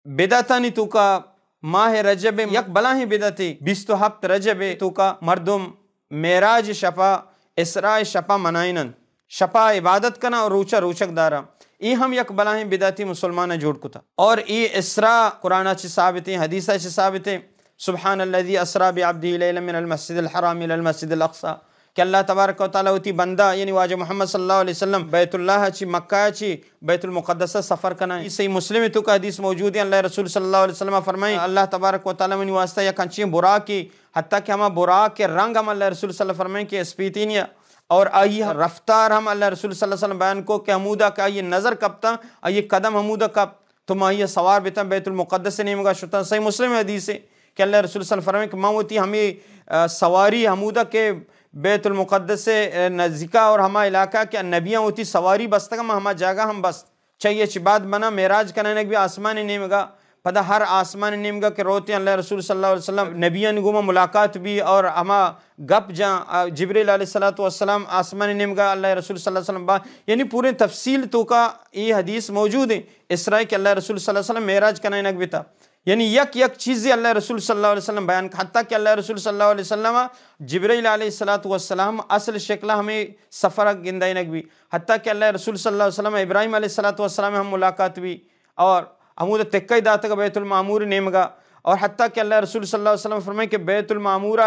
بدعتانی توکا ماہ رجب یک بلاہیں بدعتے، بیست و ہپت رجب توکا مردم معراج شپا، اسراء شپا منائنن، شپا عبادت کنا اور روچا روچک دارا۔ ای ہم یک بلاہیں بدعتی مسلمان جوڑ کتا۔ اور ای اسراء قرآن چی ثابتیں، حدیث چی ثابتیں، سبحان الذي اسرا بعبده ليلا من المسجد الحرام الى المسجد الاقصى، کہ اللہ تبارک و تعالی وتی بندہ، یعنی واجہ محمد صلی اللہ علیہ وسلم، بیت اللہ چی، مکہ چی بیت المقدس سفر کنا۔ ای صحیح مسلم توکا حدیث موجود ہیں، اللہ رسول صلی اللہ علیہ وسلم فرمائیں، اللہ تبارک و تعالی منی واسطہ یک انچیں براقی، حتیٰ کہ ہما براق کے رنگ ہم اللہ رسول صلی اللہ علیہ وسلم فرمائیں کہ اسپیتینیا، اور آئی رفتار ہم اللہ رسول صلی اللہ علیہ وسلم بیان کو کہ ہمودا کہ آئی نظر کپتا، آئی قدم ہمودا کپت، تو ما آئی سوار بیتاں، بیت المقدس نیمگا شتاں۔ صحیح مسلم حدیث ہے کہ اللہ رسول صلی اللہ علیہ وسلم فرمائیں کہ من وتی ہمیں، آ، سواری ہمودا کہ بیت المقدس، آ، نزدیکا اور ہما علاقہ کہ نبیاں وتی سواری بستگا، من ہما جاگہ ہم بست۔ چہ اے چہ بعد منا معراج کنائینگ بی آسمان نیمگا، پدا ہر آسمان نیمگا کہ روتیں اللہ رسول صلی اللہ علیہ وسلم نبیان گوما ملاقات بی اور ہما گپ جاں، آ، جبریل علیہ الصلوۃ والسلام آسمان نیمگا اللہ رسول صلی اللہ علیہ وسلم با، یعنی پورے تفصیل توکا اے حدیث موجود ہیں، اسراء کہ اللہ رسول صلی اللہ علیہ وسلم معراج کنائینگ بیتا۔ یعنی یک یک چیزے اللہ رسول صلی اللہ علیہ وسلم بیان، حتیٰ کہ اللہ رسول صلی اللہ علیہ وسلم جبرائیل علیہ الصلوۃ والسلام اصل شکل ہمیں سفر گندائینگ بی، حتیٰ کہ اللہ رسول صلی اللہ علیہ وسلم ابراہیم علیہ الصلوۃ والسلام ہم ملاقات بی اور ہمود تکئی داتگ بیت المعمور نیمگا، اور حتیٰ کہ اللہ رسول صلی اللہ علیہ وسلم فرمائے کہ بیت المعمور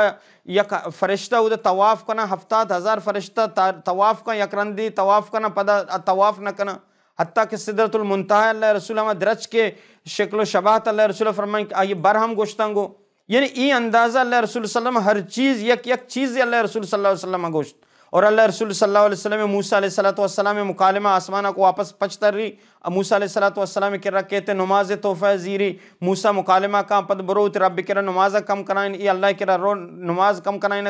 یک فرشتہ اود طواف کنا، ہفتاد ہزار فرشتہ تا-، طواف کن، یک رندی طواف کنا، پدا طواف نہ کنا۔ حتیٰ کہ سدرۃ المنتہا اللہ رسول ہما درچک شکل و شباہت اللہ رسول فرمائیں کہ آئی بر ہم گوشتنگو۔ یعنی ای اندازہ اللہ رسول صلی اللہ علیہ وسلم ہر چیز یک یک چیز اللہ رسول صلی اللہ علیہ وسلم گوشت۔ اور اللہ رسول صلی اللہ علیہ وسلم موسیٰ علیہ الصلوۃ والسلام مکالمہ آسمانہ کو واپس پچ تر رہی۔ موسیٰ علیہ الصلوۃ والسلام کے رکھے تھے نماز تحفہ زیری۔ موسیٰ مکالمہ کا پد برو تے رب کرا نماز کم کرائیں، ای اللہ کرا رو نماز کم کرائیں۔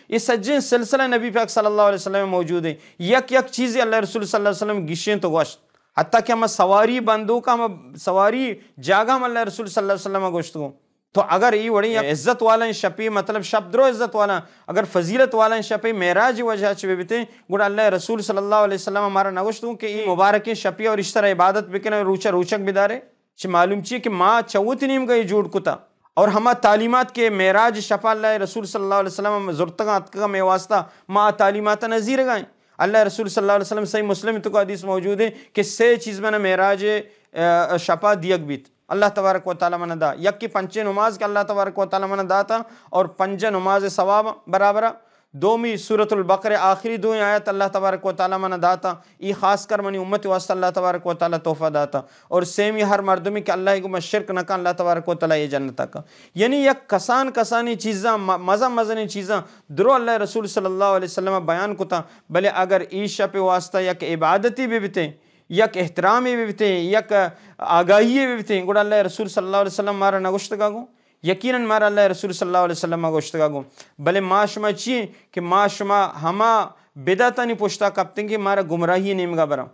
یہ سجیں سلسلہ نبی پاک صلی اللہ علیہ وسلم موجود ہے۔ یک یک چیز اللہ رسول صلی اللہ علیہ وسلم گشیں تو گوشت۔ حتیٰ کہ ہم سواری بندوک، ہم سواری جاگہ ہم اللہ رسول صلی اللہ علیہ وسلم گوشت کو۔ تو اگر ای وڑی عزت والا شپی، مطلب شپ درو عزت والا، اگر فضیلت والا شپی معراج وجہ چ بیتے، گڑا اللہ رسول صلی اللہ علیہ وسلم ہمارا نگوشت کو کہ ای مبارکیں شپی اور اس طرح عبادت بکنے، روچہ روچک بدارے۔ چہ معلوم چی کہ ما چوت نیمگا یہ جوڑ کتا۔ اور ہما تعلیمات کہ معراج شپا اللہ رسول صلی اللہ علیہ وسلم زرتگا اتکگا مے واسطہ، ما تعلیمات نزیرگائیں۔ اللہ رسول صلی اللہ علیہ وسلم صحیح مسلم تو کا حدیث موجود ہے کہ سے چیز من معراج، آ، شپا دیگ بیت۔ اللہ تبارک و تعالی من دا۔ یکی پنچے نماز کہ اللہ تبارک و تعالی من داتا اور پنجہ نماز ثواب برابر۔ دومی سورۃ البقرہ آخری دوئیں آیت اللہ تبارک و تعالی من داتا۔ ای خاص کر منی امت واسطہ اللہ تبارک و تعالی تحفہ داتا۔ اور سیمی ہر مردمی کہ اللہ گو شرک نہ کن، اللہ تبارک و تعالی یہ جنت کا۔ یعنی یک کسان کسانی چیزاں، م-، مزن مزنی چیزاں درو اللہ رسول صلی اللہ علیہ وسلم بیان کتا، بلے اگر ای شپ واسطہ یک عبادتی بھی بتے، یک احترامی بھی بتے، یک آگاہی بھی بتے، گڑا اللہ رسول صلی اللہ علیہ وسلم مارا نگوشتگا گو۔ یقیناً مارا اللہ رسول صلی اللہ علیہ وسلم گوشتگا گو۔ بلے ما شما چی کہ ما شما ہما بدعتانی پشتا کپتیں کہ مارا گمراہی نیمگا برا۔